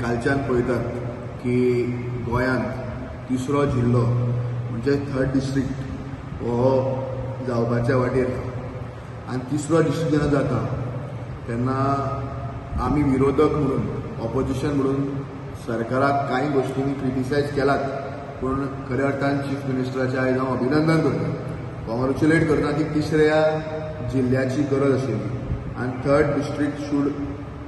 कालच्यान पळयतात की गोंयांत तिसरो जिल्लो म्हणजे थर्ड डिस्ट्रिक्ट हो जावपाच्या वाटेर आनी तिसरो डिस्ट्रिक्ट जेन्ना जाता तेन्ना आमी विरोधक म्हणून ऑपोजिशन म्हणून सरकाराक कांय गोश्टींनी क्रिटिसायज केलात, पूण खऱ्या अर्थान चीफ मिनिस्टराचें आयज हांव अभिनंदन करता, कॉंग्रेच्युलेट करता की तिसऱ्या जिल्ल्याची गरज आशिल्ली आनी third district should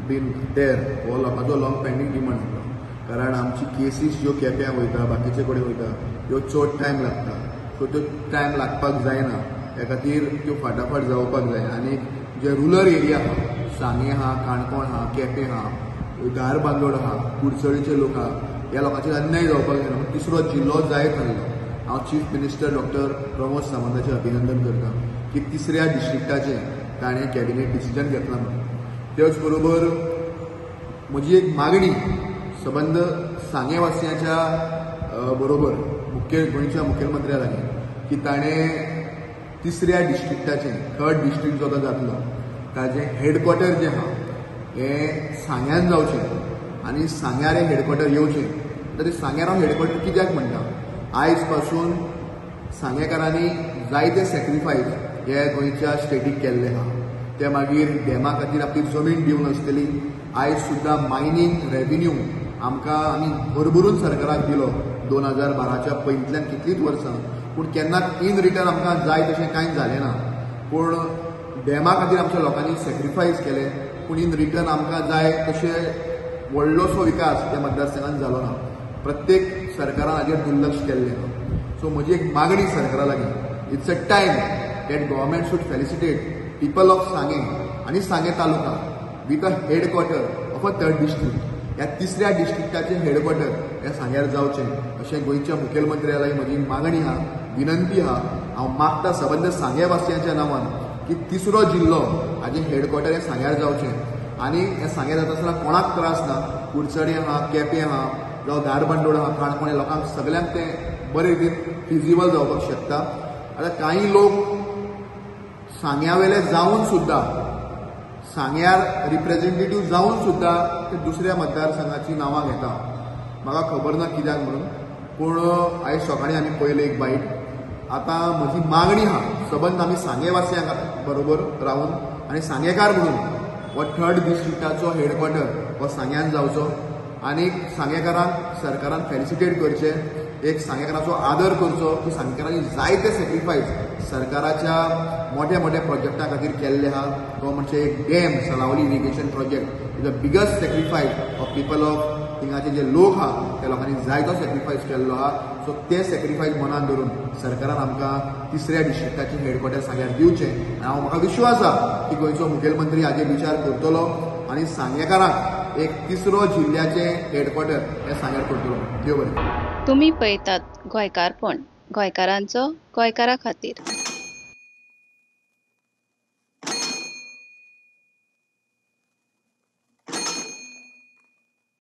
been there हो लोकांचो लॉंग पेंडींग डिमांड आसलो. कारण आमची केसीस ज्यो केप्यां वयता, बाकीचे कडेन वयता, ह्यो चड टायम लागता. सो त्यो टायम लागपाक जायना, त्या खातीर त्यो फाटाफाट जावपाक जाय. आनी जे रुरल एरिया आहा, सांगें आहा, काणकोण आहा, केपें आहा, धारबांदोड आहा, कुडचडीचे लोक आहा, ह्या लोकांचेर अन्याय जावपाक जायना. तिसरो जिल्लो जाय थारलो. हांव चीफ मिनिस्टर डॉक्टर प्रमोद सावंताचें अभिनंदन करता की तिसऱ्या डिस्ट्रिक्टाचें ताणें कॅबिनेट डिसिजन घेतलां म्हणून. त्याच बरोबर म्हजी एक मागणी सबंद सांगें वासियांच्या बरोबर गोंयच्या मुखेलमंत्र्या लागीं की ताणें तिसऱ्या डिस्ट्रिक्टाचें थर्ड डिस्ट्रिक्ट जो आतां जातलो ताजें हेडक्वॉर्टर जें आहा हें सांग्यान जावचें आनी सांग्यार हें हेडक्वॉर्टर येवचें. तर सांग्यार हांव हेडक्वॉर्टर कित्याक म्हणटा, आयज पासून सांगेकारांनी जायते सॅक्रिफायस हे गोंयच्या स्टेटीक केल्ले आहा. ते मागीर डॅमा खातीर आपली जमीन दिवन आसतली. आयज सुद्दां मायनींग रेविन्यू आमकां आमी भरभरून सरकाराक दिलो 2012च्या पयलींतल्यान कितलींच वर्सां, पूण केन्नाच इन रिटर्न आमकां जाय तशें कांय जालें ना. पूण डॅमा खातीर आमच्या लोकांनी सॅक्रिफायस केले, पूण इन रिटर्न आमकां जाय तशें व्हडलोसो विकास त्या मतदारसंघान जालो ना. प्रत्येक सरकारान हाजेर दुर्लक्ष केल्लें आहा. सो म्हजी एक मागणी सरकारा लागीं, it's a time that government should felicitate people of Sanguem आनी Sanguem taluka with a headquarter of a third district. ह्या तिसऱ्या डिस्ट्रिक्टाचें हेडक्वॉर्टर ह्या सांग्यार जावचें अशें गोंयच्या मुखेलमंत्र्या लागीं म्हजी मागणी आहा, विनंती आहा. हांव मागता सबंद सांगें वासियांच्या नांवान की तिसरो जिल्लो हाजें हेडक्वॉर्टर हें सांग्यार जावचें आनी हें सांग्यार जाता आसतना कोणाक त्रास ना. कुडचडे आहा, केपें आहा, जावं धारबांदोड आहा, काणकोण, लोकांक सगल्यांक तें बरे रितीन फिजिबल जावपाक शकता. आतां कांय लोक सांग्यावेले जावन सुद्दां, सांग्यार रिप्रेझेंटेटीव जावन सुद्दां ते दुसऱ्या मतदारसंघाची नांवां घेता. म्हाका खबर ना कित्याक म्हणून, पूण आयज सकाळीं आमी पळयलें एक बायट. आतां म्हजी मागणी आहा सबंद आमी सांगें वासियां बरोबर रावन आनी सांगेकार म्हणून हो थर्ड डिस्ट्रिक्टाचो हेडक्वॉर्टर हो सांग्यान जावचो आनी सांगेकारांक सरकारान फेलिसिटेट करचें, एक सांगेकाराचो आदर करचो की सांगेकारांनी जायते सॅक्रिफायस सरकाराच्या मोठ्या मोठ्या प्रोजेक्टा खातीर केल्ले आहा. तो म्हणजे एक dam, Salaulim irrigation project is the biggest sacrifice of people of थिंगाचे जे लोक आहा त्या लोकांनी जायतो सॅक्रिफायस केल्लो आहा. सो ते सॅक्रिफायस मनान धरून सरकारान आमकां तिसऱ्या डिस्ट्रिक्टाचें हेडक्वॉर्टर सांग्यार दिवचें. आनी हांव म्हाका विश्वास आहा की गोंयचो मुखेलमंत्री हाजेर विचार करतलो आनी सांगेकारांक एक तिसरो जिल्ल्याचें हेडक्वॉर्टर हें सांग्यार करतलो. देव बरें. तुमी पळयतात गोंयकारपण, गोंयकारांचो गोंयकारा खातीर.